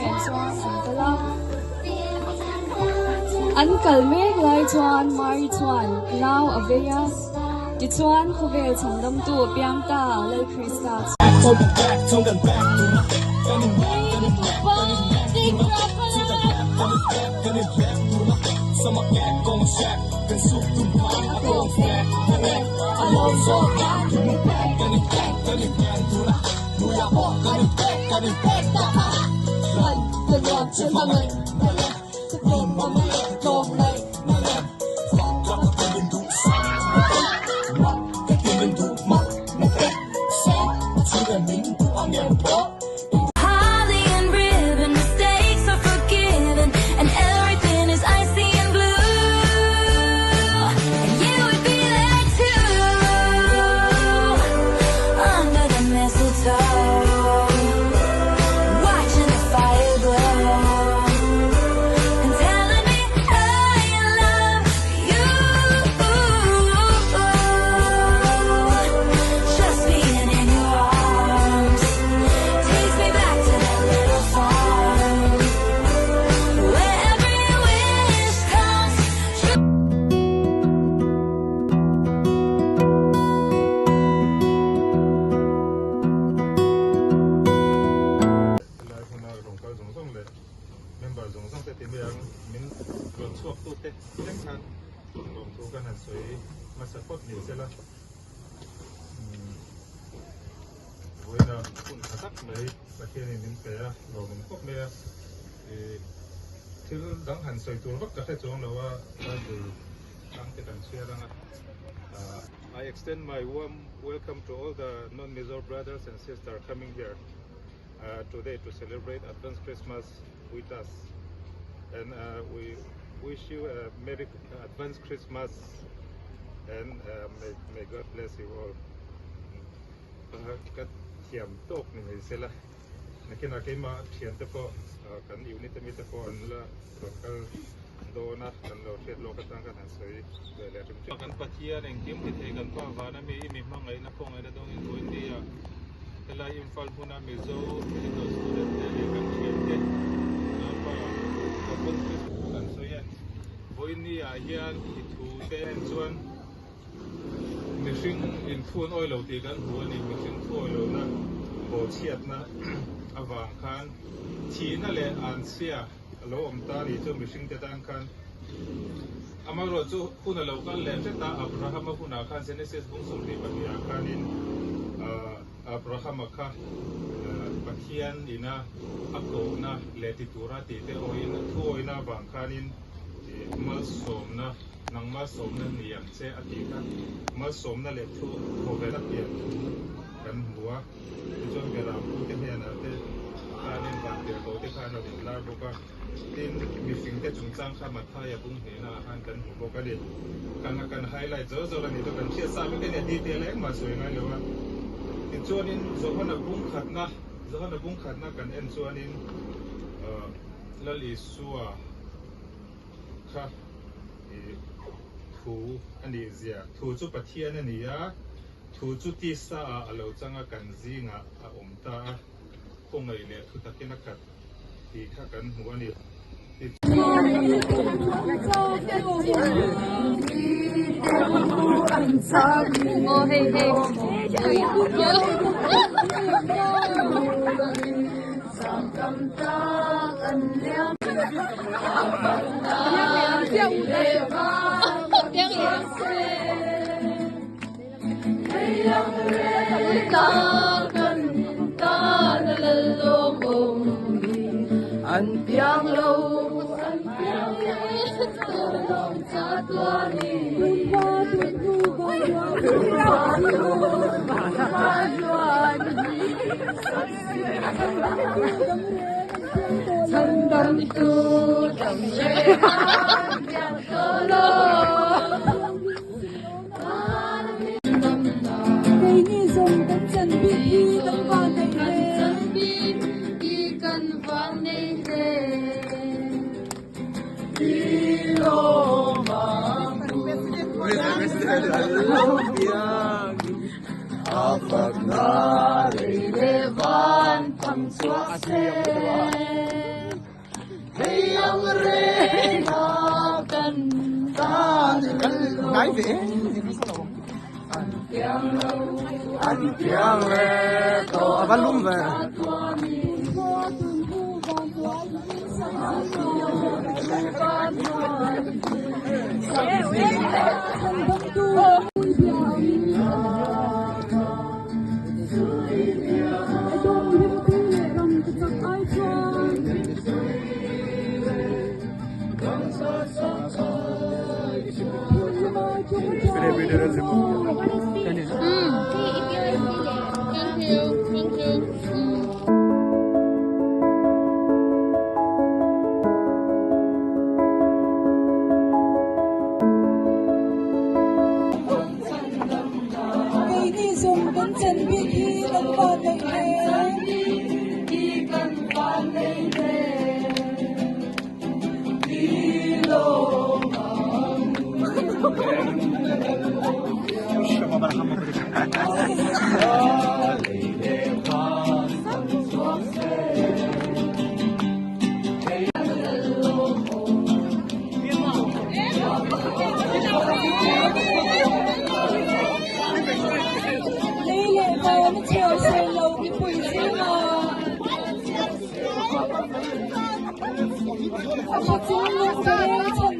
nen chuan an kal a. An kal mek lai chuan Mari chuan nau a vei a, tichuan khawvel chhandamtu a piang ta, Lal Krista chu. Helai hmuna rawn kal zawng zawng leh member zawng zawng te ti mai ang min rawn chhuak tu te thleng khan lawmthu kan han sawi hmasa phawt ni sela vawiina hun tha tak mai Pathianin min pe a lawmawm khawp mai a ih thil dang han sawi tur vak ka hre chuang lo a Bible tang te kan chhiar ang a I extend my warm welcome to all the non-Mizo brothers and sisters coming here. today to celebrate Advance Christmas with us and we wish you a Merry Advance Christmas and may may God bless you all. Ka thiam tawk ni mai sela nakinah keimah thian te pawh kan unit ami te pawh an la rawn kal dawn a kan lo hriat lawk atang khan han sawi ve leh rim ṭhin. Kan Pathian engkim ti thei kan Pa vana mi i mi hmangaihna khawngaihna dawngin Vawinia helai Imphal hmuna Mizo medical student te leh kan thian te Lalpa Advent Christmas kan sawi a Vawinia hian i thu te en chuan mihring inthun awi lo tih kan hmu a ni mihring thu awi lohna bawhchhiatna avang khan thihna leh anchhia A lo awm ta ri chu mihringte tan khan amaherawh chu hun a lo kal leh hret a, Abrahama hunah khan Genesis bung 22 ah khanin Abrahama kha Pathian ina a kohna leh ti tura tih te awiin a thu awina avang khanin malsawmna nang malsawmna ni ang che a tih kha malsawmna leh thu thawvel a pian thu kan hmu a. Tichuan Beram pute hnenah te khanin vantirhkoh te khan a rawn lar bawk a, tin mihringte chungchang kha Mathaia bung hnehna ah khan kan hmu bawk a ni. Kan a kan highlight zawr zawr a ni chu kan hriat sa vek a nia detail a engmah sawi ngai lo a. Tichuanin Johana bung khatna Johana bung khatna kan en chuanin Lal Isua kha ih thu a nih zia thu chu Pathian a ni a. Thu chu tisa ah a lo chang a, kan zingah a awm ta a, khawngaih leh thu takin a khat tih kha kan hmu a ni. Keini zawng kan chan bik hi kan van nei hle. Kan chan bik hi kan van nei hle. Keini zawng kan chan bik hi kan van nei hle. Lei leh van a chhiar ser lo mipui zingah a khaw chung lung bereng chhan.